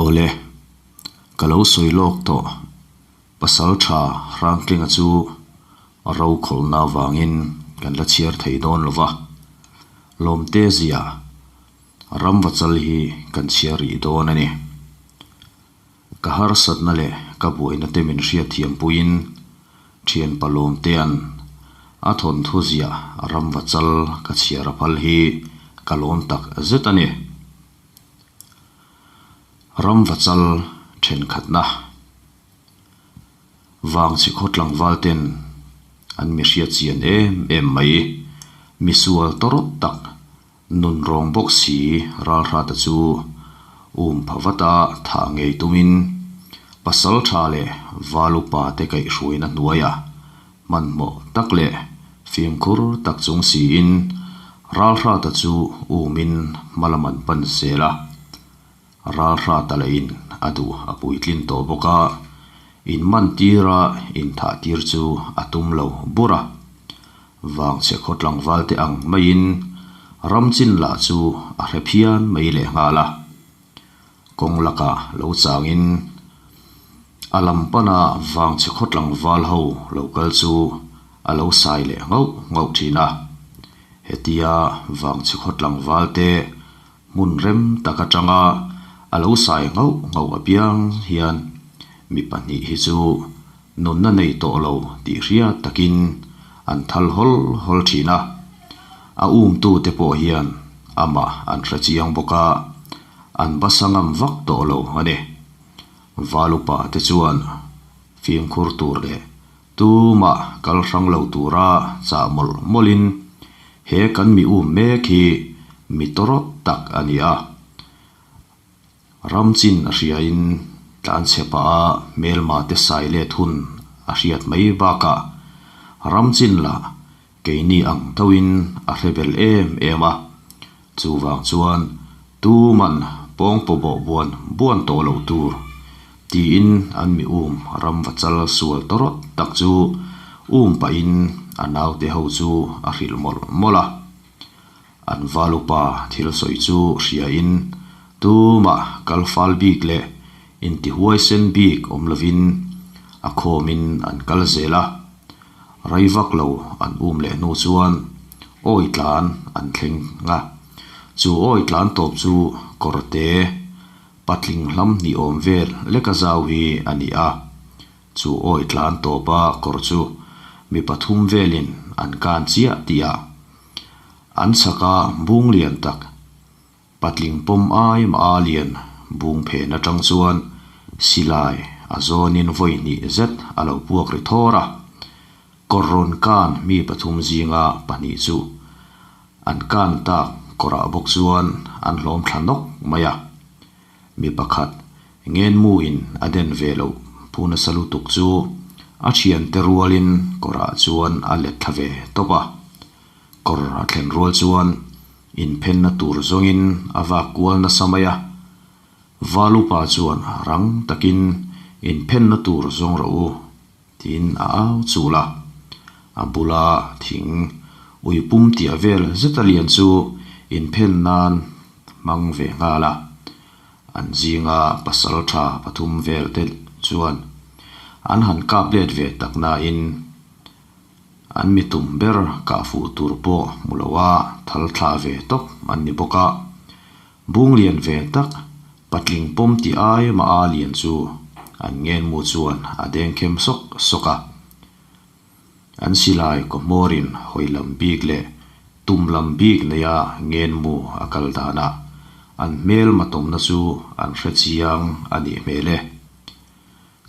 Awle, ka lo sawi lawk tawh. Pasaltha Hrangtlinga chu rokhawlhna avangin kan la chhiar thei dawn lo va, Lawmte zia Ramvachal hi kan chhiar rih dawn a ni. Ka harsatna leh ka buaina te min hriatthiam puiin thianpa Lawmtea'n a thawnthu ziah Ramvachal ka chhiar a phal hi ka lawm tak zet a ni. Ramvachal thenkhatna Vangchhe khaw tlangval ten an mi hriat chian em em mai. Misual tawrh tak nun rawng bawk si Ralhrata chu um pha vata thah ngei tumin pasal tha leh val upa te kaihhruaina hnuaiah hmanhmawh tak leh fimkhur tak chung siin Ralhrata chu umin hma lam an pan zel a. Ralhrata lahin a duh a puitlin tawh bawk a, in man tira inthah tir chu a tum lo bur a. Vangchhe khaw tlangval te ang maiin Ramchin lah chu a hre phian mai lehnghal a. Kawng lakah lo changin a lam pana Vangchhe khaw tlangval ho lo kal chu a lo sai leh nghauh nghauh thin a. Hetia Vangchhe khaw tlangval te Hmun rem tak atanga a lo sai nghauh nghauh apiang hian mi pahnih hi chu nunna nei tawh lo tih hriat takin an thal hawl hawl thin a. A umtute pawh hian amah an hre chiang bawk a, an basa ngam vak tawh lo a ni. Valupa te chuan fimkhur tur leh Tumah kal hrang lo tura chah mawlh mawlhin he kan mi um mek hi mi tawrawt tak a ni a. Ram chin a hriain tlanchhe pah a hmelma te sai let hun a hriat mai bakah ram chin lah keini ang thoin a hre bel em em a. Chuvang chuan tuman pawngpaw bawh buan buan tawh loh tur tiin an mi um ram va chal sual tawrawt tak chu um pahin a naute ho chu a hrilh mawlh mawlh a. An valupa thil sawi chu hriain tumah kal fal bik leh intihuaisen bik awm lovin a khawmin an kal zel a. Rei vak lo an um leh hnu chuan awi tlan an thleng a, chu awi tlan tawp chu kawrte patling hlam hnih awm vel leka zau hi a ni a, chu awi tlan tawpa kawr chu mi pathum velin an kan chiah tih a, an chhaka bung lian tak Patling pawm ai mah a lian bung phen atang chuan silai a zawnin vawi hnih zet a lo puak ri thawr a. Kawr rawn kan mi pathum zinga pahnih chu an kan tak kawrah bawk chuan an hlawm thla nawk mai a. Mi pakhat ngenmu in a den ve loh phu nasa lutuk chu a thiante rualin kawrah chuan a let thla ve tawp a. Kawr a thlen rual chuan inphenna tur zawngin a vak kual nasa mai a. Valupa chuan rang takin inphenna tur zawng rawh u tiin a au chul a. A bula thing ui pum tiah vel zeta lian chu inphen nan hmang ve nghal a. An zinga pasal tha pathum vel te chuan an han kap let ve tak nain An mi tum ber kah fuh tur pawh hmu lo a thal thlah ve tawp an ni bawk a. Bung lian ve tak, patling pawm ti ai mah a lian chu an ngenmu chuan a deng khem sawk sawk a. An silai kawhmawrin hawi lam bik leh tum lam bik neia ngenmu a kal danah an hmel matawmna chu an hre chiang a nih hmel e.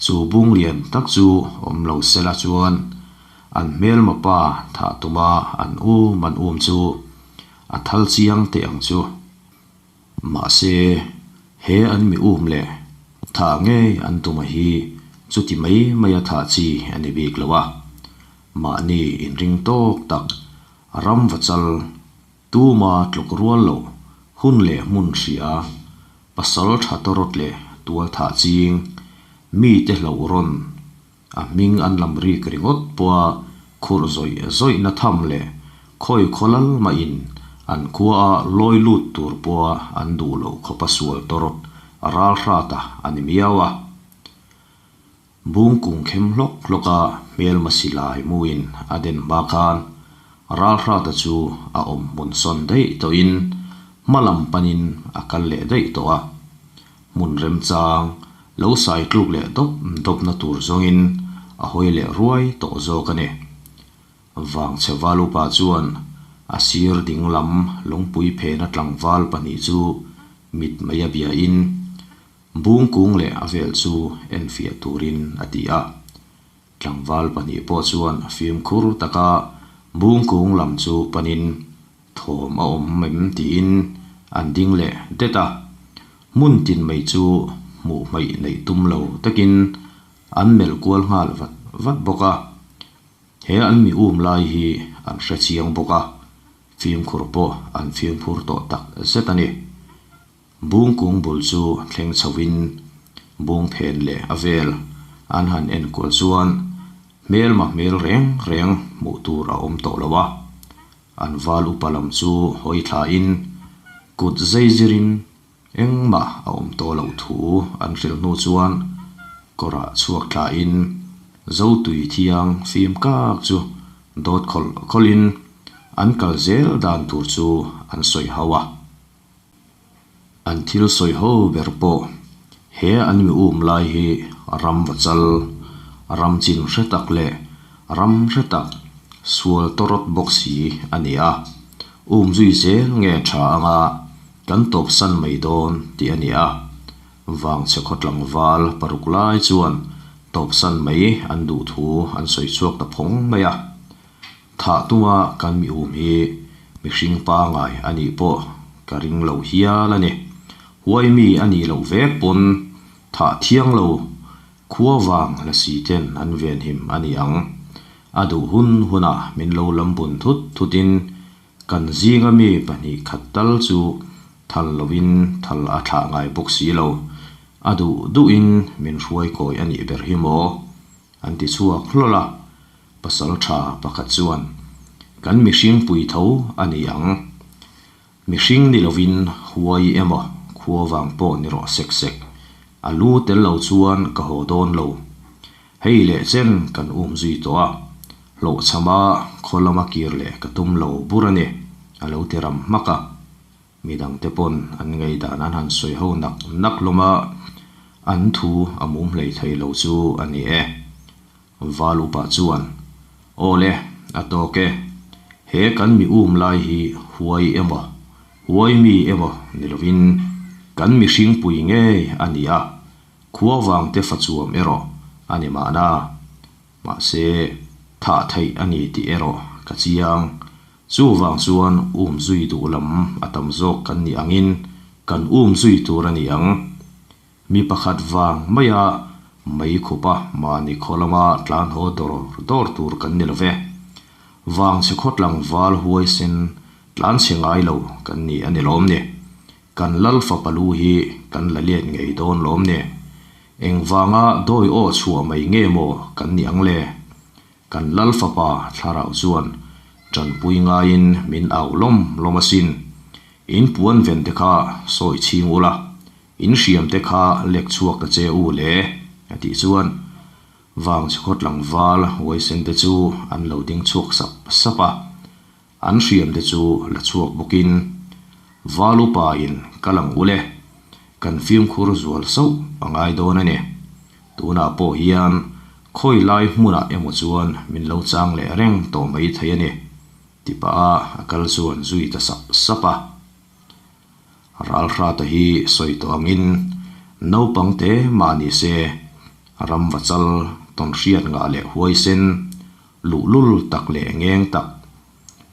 Chu bung lian tak chu awm lo sela chuan an hmelma pa thah tuma an um an um chu a thal chiang teh ang chu. Mahse, he an mi um leh thah ngei an tuma hi chuti mai maia thah chi a ni bik lo a, mahni inring tawk tak ram va chal tuma tluk rual loh hun leh hmun hria Pasal tha tawrawt leh tual thah ching, mite hlauh rawn, a hming an lam rik ringawt pawha khurh zawih zawihna tham leh khawi khaw lal mahin an khuaa lawi lut tur pawha an duh loh khawpa sual tawrawt Ralhrata a ni miau a. Bung kung khem hlawk hlawk a hmelma silai muin a den hma khan Ralhrata chu a awm hmun sawn daih tawhin hma lam panin a kal leh daih tawh a. Hmun remchang lo sai tluk leh dawp dawpna tur zawngin a hawi leh ruai tawh zawk a ni. Vangchhe Valupa chuan a sir ding lam lungpui phena tlangval pahnih chu mit mai a biain Bung kung leh a vel chu enfiah turin a ti a. Tlangval pahnih pawh chuan fimkhur taka bung kung lam chu panin thawm a awm em tiin an ding leh det a. Hmun tin mai chu hmuh hmaih neih tum lo takin an melh kual nghal vat vat bawk a. He an mi um lai hi an hre chiang bawk a, fimkhur pawh an fimkhur tawh tak zet a ni. Bung kung bul chu thleng chhoin bung phen leh a vel an han enkual chuan hmelma hmel reng reng hmuh tur a awm tawh lo a. An val upa lam chu hawi thlain kut zei zirin engmah a awm tawh loh thu an hrilh hnu chuan kawrah chhuak thlain Zotui thiang fim kak chu dawt khawlh khawlhin an kal zel dan tur chu an sawi ho a. An thil sawi ho ber pawh he an mi um lai hi ram va chal, ram chin hre tak leh ram hre tak sual tawrawt bawk si a ni a, um zui zel nge tha anga kan tawp san mai dawn tih a ni a. Vangchhe khaw tlangval paruk lai chuan tawp san mai an duh thu an sawi chhuak ta phawng mai a. Thah tuma kan mi um hi mihring pangai a nih pawh ka ring lo hial a ni. Huai mi a nih loh vek pawn thah thiang lo khua vang la si ten an venhim a ni ang. A duh hun hunah min lo lam bun thut thutin kan zinga mi pahnih khat tal chu thal lovin thal a thlah ngai bawk si lo. A duh duhin min hruai kawi a nih ber hi maw? An ti chhuak hlawl a. Pasal tha pakhat chuan, Kan mihring pui tho a ni ang. Mihring ni lovin huai emaw khua vang pawh ni rawh sek sek. A lu tel lo chuan ka haw dawn lo. Hei leh chen kan um zui tawh a, hlawhchhama khaw lama kir leh ka tum lo bur a ni, a lo ti ram hmak a. Midangte pawn an ngaihdan an han sawi ho nak nak hlawm a, an thu a mum hlei thei lo chu a ni e. Val upa chuan, Aw le, a tawk e. He kan mi um lai hi huai emaw, huai mi emaw ni lovin kan mihring pui ngei a ni a, khua vangte fachuam erawh a ni mahna. Mahse, thah theih a ni tih erawh ka chiang. Chuvang chuan um zui duh lam a tam zawk kan nih angin kan um zui tur a ni ang. Mi pakhat vang maia mei khupa mahni khaw lama tlan haw dawr dawr tur kan ni lo ve. Vangchhe khawtlang val huaisen tlan chhe ngai lo kan ni a ni lawm ni. Kan lal fapa lu hi kan la let ngei dawn lawm ni. Engvanga dawi aw chhuah mai nge maw kan nih ang le? Kan lal fapa thlarau chuan tanpui ngaiin min au lawm lawm asin. In puan ven te kha sawi chhing ula, in hriam te kha lek chhuak ta che u le, a tih chuan Vangchhe tlangval huaisen te chu an lo ding chhuak sap sap a. An hriam te chu la chhuak bawkin Val upa in kal ang ule, kan fimkhur zual sauh a ngai dawn a ni. Tunah pawh hian khawi lai hmunah emaw chuan min lo chang leh reng tawh mai thei a ni, ti pah a a kal chuan zui ta sap sap a. Ralhrata hi sawi tawh angin naupang te mah ni se ram va chal tawn hriat ngah leh huaisen luhlul tak leh ngeng tak,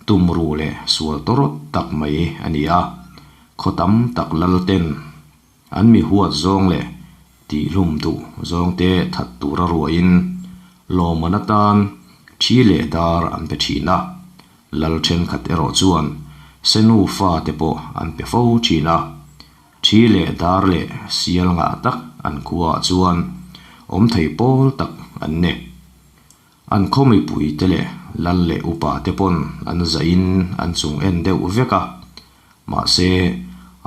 tumru leh sual tawrawt tak mai a ni a, khaw tam tak lal ten an mi huat zawng leh tihhlum duh zawngte that tura ruahin lawmman atan thi leh dar an pe thin a, lal thenkhat erawh chuan senu fate pawh an pe fo thin a, thi leh dar leh sial ngah tak an khuaah chuan awm thei pawl tak an ni. An khaw mipui te leh lal leh upa te pawn an zahin an chung en deuh vek a, mahse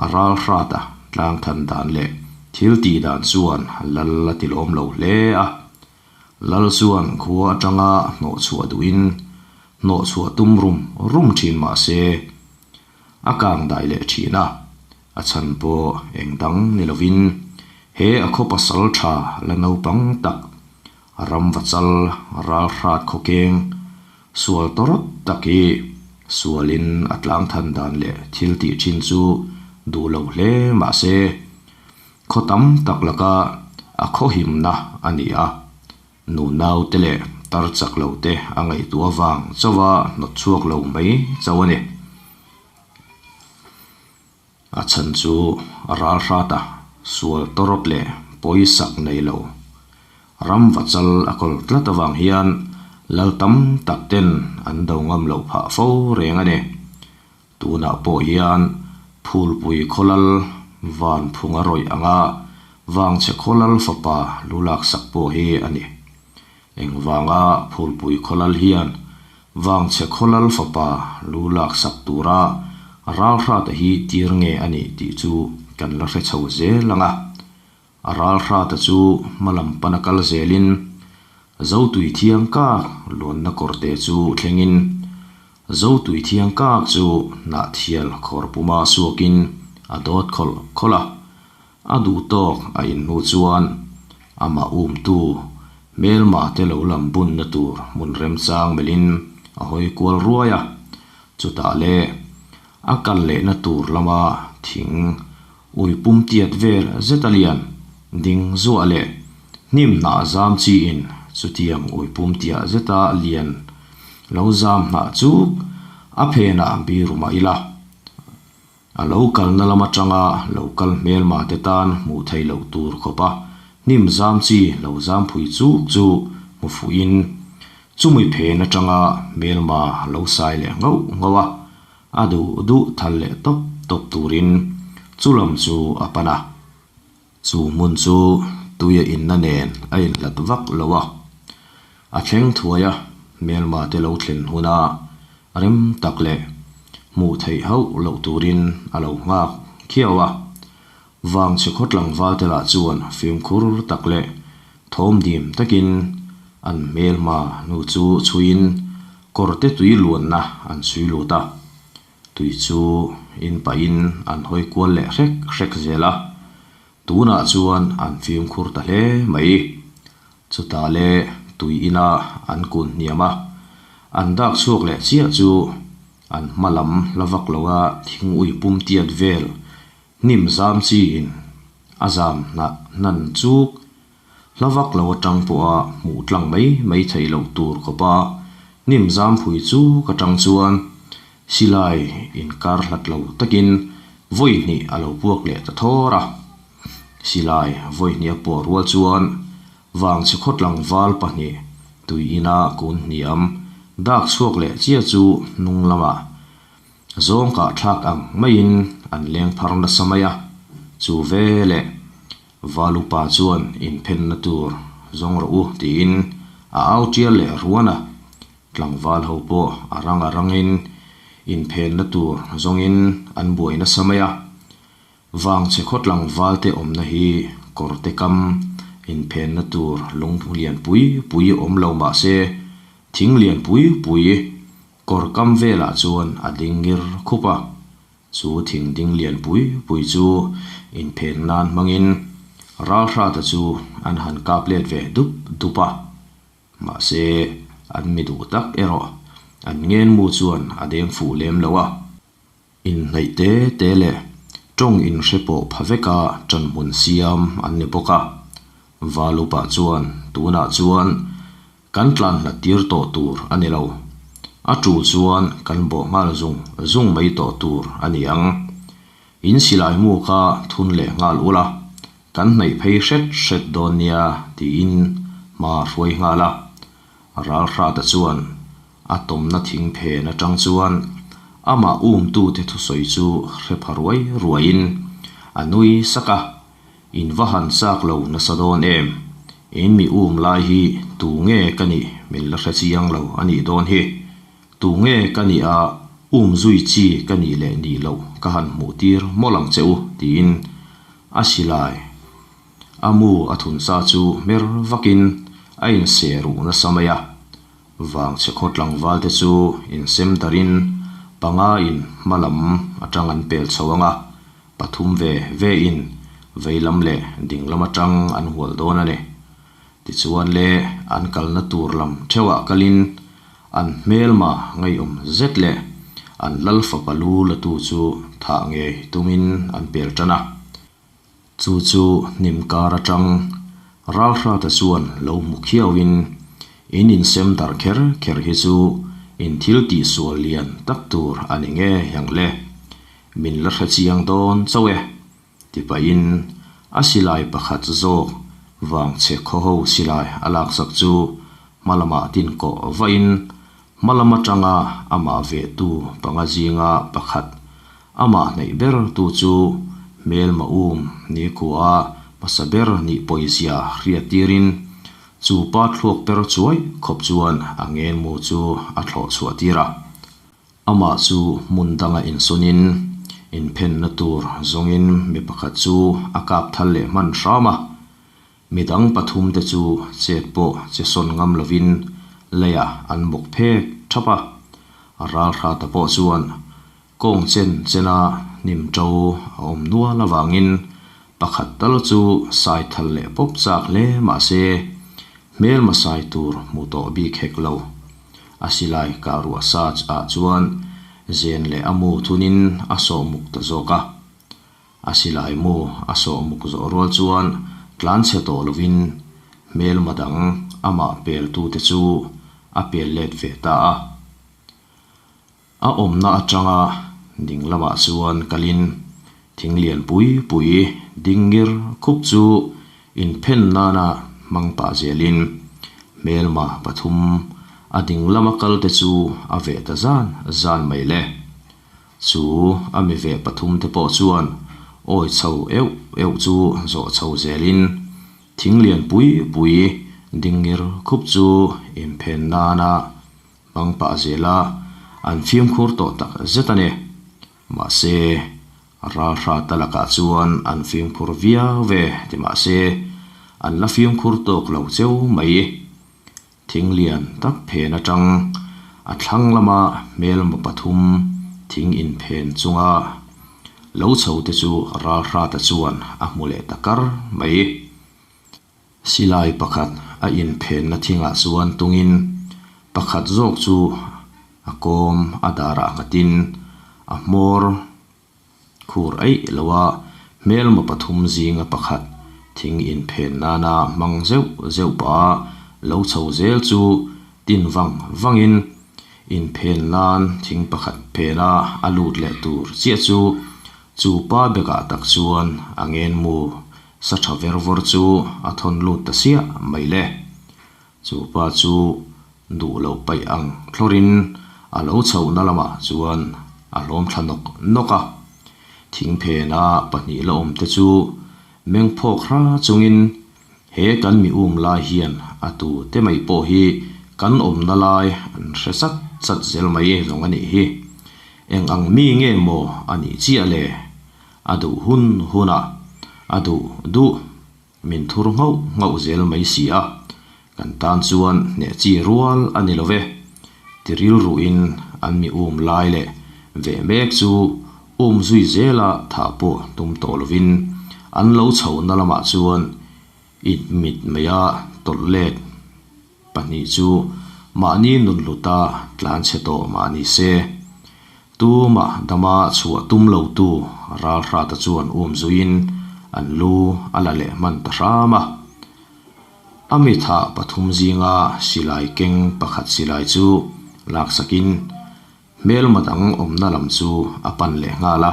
a ral hrat a tlang than dan leh thil tih dan chuan lal a ti lawm lo hle a. Lal chuan khua atanga hnawhchhuah duhin hnawhchhuah tum rum rum thin mah se, a kang dai leh thin a, a chhan pawh eng dang ni lovin he a khaw pasal tha la naupang tak ramvachal ralhrat khawkeng sual tawrh tak hi sualin a tlang than dan leh thil tih thin chu duh lo hle mah se, khaw tam tak laka a khaw himna a ni a. Nunau te leh tar chak lo te a ngaihtuah avang chauha hnawt chhuak lo mai chauh a ni. A chhan chu ral hrat a, sual tawrawt leh pawisak nei lo. Ram vachal a kawl tlat avang hian lal tam tak ten an do ngam loh phah fo reng a ni. Tunah pawh hian Phulpui khawlal van phung a rawih anga Vangchhe khawlal fapa lu laksak pawh hi a ni. Engvanga Phulpui khawlal hian Vangchhe khawlal fapa lu laksak tura Ralhrata hi tir nge a nih tih chu kan la hre chho zel ang a. A ralhrata chu hmalam pana kal zelin Zotui thiang kak luanna kawrte chu thlengin Zotui thiang kak chu hnahthial khawr puma suakin a dawt khawlh khawlh a. A duh tawk a in hnu chuan amah umtu hmelma te lo lam bunna tur hmun remchang melhin a hawi kual ruai a. Chutah le a kal lehna tur lama thing ui pum tiat vel zet a lian ding zuah leh hnim hnah zam chiin chutiang ui pum tiah zeta lian lo zam hnah chu a phenah biru mah ila. A lo kalna lam atanga lo kal hmelma te tan hmuh theih loh tur khawpa hnim zam chi lo zam phui chuk chu hmu fuhin chumi phen atanga hmelma lo sai leh ngauh ngauh a, a duh duh thal leh tawp tawp turin chu lam chu a pan a. Chu hmun chu tuia inna nen a inhlat vak lo a, a thleng thuai a, hmelma te lo thlen huna rem tak leh hmuh theih hauh loh turin a lo nghak khiau a. Vangchhe khaw tlangval te lah chuan fimkhur tak leh thawm dim takin an hmelma hnu chu chhuiin kawrte tui luanna an chhui lut a. Tui chu in pahin an hawi kual leh hrek hrek zel a, tunah chuan an fimkhur ta hle mai. Chutah le tui ina an kun hniam a, an dak chhuak leh chiah chu an hma lam la vak lo a thing ui pum tiat vel hnim zam chiin a zam hnah hnan chuk Hla vak lo atang pawha hmuh tlang mai mai theih loh tur khawpa hnim zam phui chu ka tang chuan silai inkar hlat lo takin vawi hnih a lo puak leh ta thawr a. Silai vawi hnih a puah rual chuan vangchhe khawtlang val pahnih tui ina kun hniam dak chhuak leh chiah chu hnung lamah zawng kah thlak ang maiin an leng phar nasa mai a, chu veleh Valupa chuan inphenna tur zawng rawh u tiin a au tial leh ruan a, tlangval ho pawh a rang a rangin inphenna tur zawngin an buai nasa mai a. Vangchhe khaw tlangval te awmna hi kawrte kam inphenna tur lung lian pui pui awm lo mah se thing lian pui pui kawr kam velah chuan a ding ngir khup a. Chu thing ding lian pui pui chu inphen nan hmangin Ralhrata chu an han kap let ve dup dup a. Mahse, an mi duh tak erawh an ngenmu chuan a deng fuh lem lo a. Inhnaih te te leh tawng inhre pawh pha veka ṭanhmun siam an ni bawk a. Valupa chuan tunah chuan Kan tlan hlat tir tawh tur a ni lo. A tul chuan kan bawh nghal zung zung mai tawh tur a ni ang. In silai mu kha thun leh nghal ula, kan hnaih phei hret hret dawn nia tiin hma hruai nghal a. Ralhrata chuan a tawmna thing phen atang chuan amah umtute thusawi chu hre pha ruai ruaiin a nui sak a. In va han chak lo nasa dawn em? In mi um lai hi tu nge ka nih min la hre chiang lo a nih dawn hi. Tu nge ka nih a um zui chi ka nih leh nih loh ka han hmuh tir mawlh ang che u tiin a silai. A mu a thun sa chu hmer vakin a inseh ruh nasa mai a. Vangchhe khaw tlangval te chu insem darin panga in hma lam atang an pel chho ang a, pathum ve ve in vei lam leh ding lam atang an hual dawn a ni. Tichuan le an kalna tur lam theuhah kalin an hmelma ngaihawm zet leh an lal fapa lu la tu chu thah ngei tumin an pel tan a. Chu chu hnim kar atang Ralhrata chuan lo hmu khiauin in insem darh kher kher hi chu in thil tihsual lian tak tur a ni ngei ang le. Min la hre chiang dawn chauh e. Ti pahin a silai pakhat zawk vang che khaw ho silai a laksak chu hma lamah tin kawh vahin hma lam atanga amah vehtu panga zinga pakhat amah hnaih ber tu chu hmelma um nikhua hmasa ber nih pawizia hriat tirin chu pa thluak per chuai khawp chuan a ngenmu chu a thlawh chhuah tir a. Amah chu hmun danga insawnin inphenna tur zawngin mi pakhat chu a kap thal leh hman hram a. Midang pathumte chu chet pawh che sawn ngam lovin leiah an bawk phek thap a. Ralhrata pawh chuan kawng chen chena hnim to a awm nual avangin pakhat tal chu sai thal leh pawp chak hle mah se hmelma sai tur hmu tawh bik hek lo. A silai kah ruah sa ah chuan zen leh a mu thunin a sawh muk ta zawk a. A silai mu a sawh muk zawh rual chuan tlan chhe tawh lovin hmelma dang amah pel tute chu a pel let ve ta a. A awmna atanga ding lamah chuan kalin thing lian pui pui ding ngir khup chu inphen nana hmang pah zelin hmelma pathum a ding lama kal te chu a veh ta zan zan mai le. Chu a mi veh pathum te pawh chuan awi chho euh euh chu zawh chho zelin thing lian pui pui ding ngir khup chu inphen nana hmang pah zela an fimkhur tawh tak zet a ni. Mahse, ralhrata lakah chuan an fimkhur viau ve ti mahse, an la fimkhur tawk lo cheu mai. Thing lian tak phen atang a thlang lama hmelma pathum thing inphen chunga lo chho te chu ralhrata chuan a hmu leh ta kar mai. Silai pakhat a inphenna thingah chuan tungin pakhat zawk chu a kawm a darah nghatin a hmawr khur eih lo a, hmelma pathum zinga pakhat thing inphen nana hmang zeuh zeuh pah a lo chho zel chu tin vang vangin inphen nan thing pakhat phena a lut leh tur chiah chu chu pa bekah tak chuan a ngenmu Sa tha ver vawr chu a thawn lut ta siah mai le. Chu pa chu duh loh paih ang thlawrin a lo chhohna lamah chuan a hlawm thla nawk nawk a. Thingphena pahnih la awm te chu meng phawk hra chungin he kan mi um lai hian a tu te mai pawh hi kan awmna lai an hre sat sat zel mai zawng a nih hi. Eng ang mi nge maw a nih chiah le? A duh hun hunah a duh duh min thur nghauh nghauh zel mai si a, kan tan chuan hneh chi rual a ni lo ve. Ti rilruin an mi um lai leh veh mek chu um zui zela thah pawh tum tawh lovin an lo chhohna lamah chuan it mit maia tawlh let Pahnih chu mahni nun hluta tlan chhe tawh mah ni se, tumah dama chhuah tum lotu Ralhrata chuan um zuiin an lu a la leh hman ta hram a. A mi thah pathum zinga silai keng pakhat silai chu laksakin hmelma dang awmna lam chu a pan leh nghal a.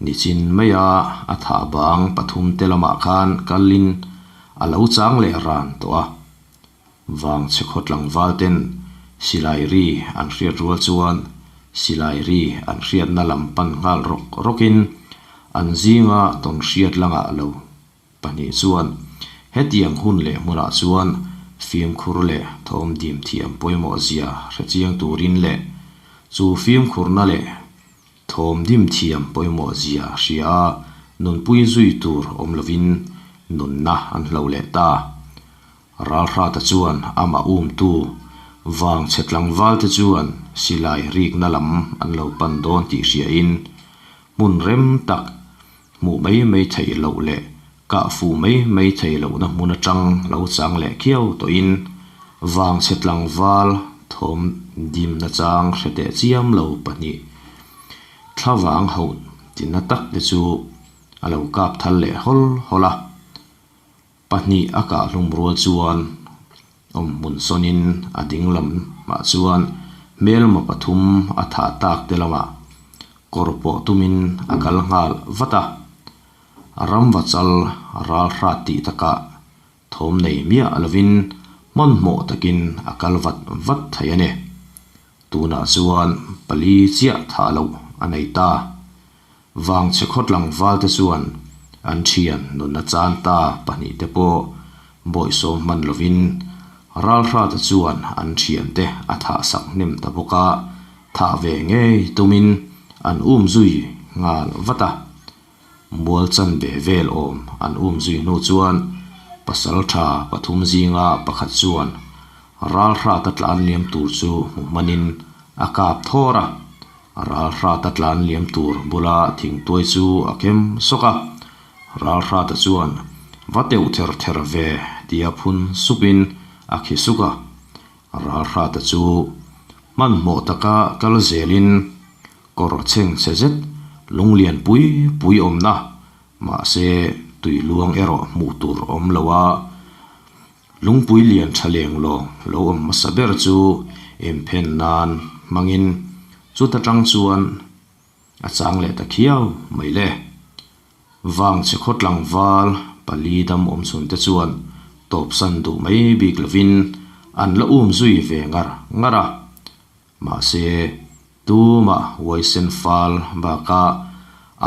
Nichin maia a thah bang pathum te lamah khan kalin a lo chang leh ran tawh a. Vangchhe khaw tlangval ten silai ri an hriat rual chuan silai ri an hriatna lam pan nghal rawk rawkin an zinga tawn hriat langah lo pahnih chuan hetiang hun leh hmunah chuan fimkhur leh thawm dim thiam pawimawh zia hre chiang turin leh chu fimkhurna leh Thawm dim thiam pawimawh zia hria a, nunpui zui tur awm lovin nunna an hlo leh ta. Ralhrata chuan amah umtu vang chhe tlangval te chuan silai rikna lam an lo pan dawn tih hriain hmun rem tak hmuh mai mai theih loh leh kah fuh mai mai theih lohna hmun atang lo chang leh khiau tawhin vang chhe tlangval thawm dimna chang hre teh chiam lo pahnih thlavang hauh tina tak te chu a lo kap thal leh hawl hawl a. Pahnih a kah hlum rual chuan awmhmun sawnin a ding lamah chuan hmelma pathum a thah tak te lamah kawr pawh tumin a kal nghal vat a. Ramva chal ral hrat tih takah thawm nei miah lovin hmanhmawh takin a kal vat vat thei a ni. Tunah chuan pali chiah thah loh a nei ta. Vangchhe khaw tlangval te chuan an thian nunna chan ta pahnih te pawh bawihsawm hman lovin Ralhrata chuan an thian te a thah sak hnem ta bawk a, thah ve ngei tumin an um zui nghal vat a. Mual chan ve vel awm an um zui hnu chuan pasaltha pathum zinga pakhat chuan Ralhrata tlan liam tur chu hmu hmanin a kap thawr a. Ralhrata tlan liam tur bula thingtuai chu a khem sawk a, Ralhrata chuan va teuh ther ther ve tia phun supin a khi suk a. Ralhrata chu hmanhmawh taka kal zelin kawr chheng chhe zet lunglian pui pui awmna mahse tui luang erawh hmuh tur awm lo a, Lungpui lian tha leng lawng lo awm hmasa ber chu inphen nan hmangin chuta tang chuan a chang leh ta khiau mai le. Vangchhe khaw tlangval pali dam awm chhun te chuan tawpsan duh mai bik lovin an la um zui ve ngar ngar a. Mahse, tumah huaisen fal bakah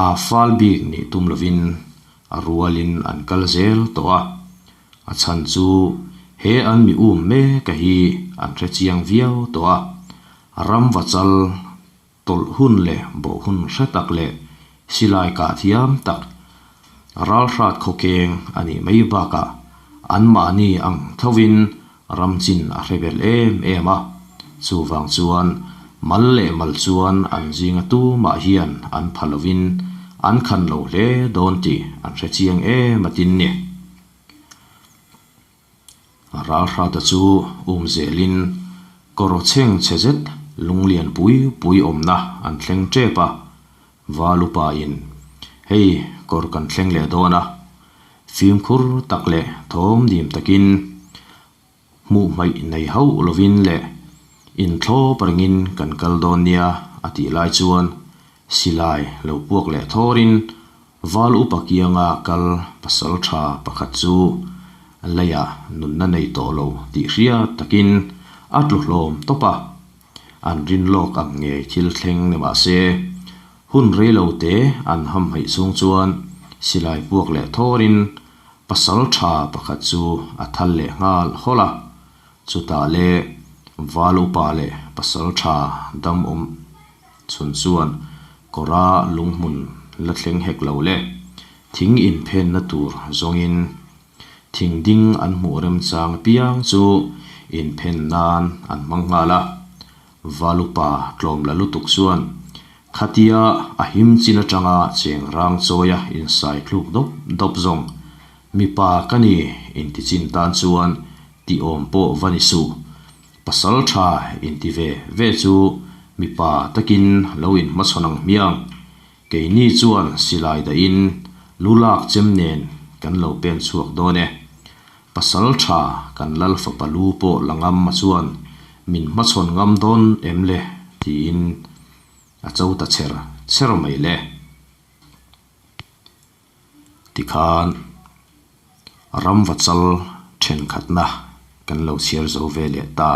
aa fal bik nih tum lovin a rualin an kal zel tawh a. A chhan chu he an mi um mek a hi an hre chiang viau tawh a. Ram vachal tawlh hun leh bawh hun hre tak leh silai kah thiam tak ralhrat khawkeng a nih mai bakah anmahni ang thovin Ram chin a hre bel em em a, chuvang chuan mal leh mal chuan an zinga tumah hian an pha lovin an khan lo hle dawn tih an hre chiang em a tin ni. Ralhrata chu um zelin kawr chheng chhe zet lunglian pui pui awmna an thleng tep a, Valupa in hei kawr kan thleng leh dawn a, Fimkhur tak leh thawm dim takin hmuh hmaih nei hauh lovin leh inthlawp rengin kan kal dawn nia a tih lai chuan silai lo puak leh thawrin Val upa kianga kal pasal tha pakhat chu leiah nunna nei tawh lo tih hriat takin a tlu hlawm tawp a. An rin lawk ang ngei thil thleng ni mah se, hun rei lo te an hamhaih chhung chuan silai puak leh thawrin pasal tha pakhat chu a thal leh nghal hawlh a. Chutah le Val upa leh pasal tha dam awm chhun chuan kawra lunghmun la thleng hek lo le thing inphenna tur zawngin Thing ding an hmuh remchang apiang chu inphen nan an hmang nghal a. Valupa tlawm la lutuk chuan khatia a him chin atanga cheng rang chawia insai thluk dawp dawp zawng mipa ka ni inti chin tan chuan tih awm pawh va ni suh. Pasal tha inti ve ve chu mipa takin lo inhmachhawn ang hmiang. Keini chuan silai dahin lu lak chem nen kan lo pen chhuak dawn e. Pasal tha kan lal fapa lu pawh la ngam a chuan min hmachhawn ngam dawn em le tiin a cho ta cher cher mai le. Tikhan ramva chal thenkhatna kan lo chhiar zo ve leh ta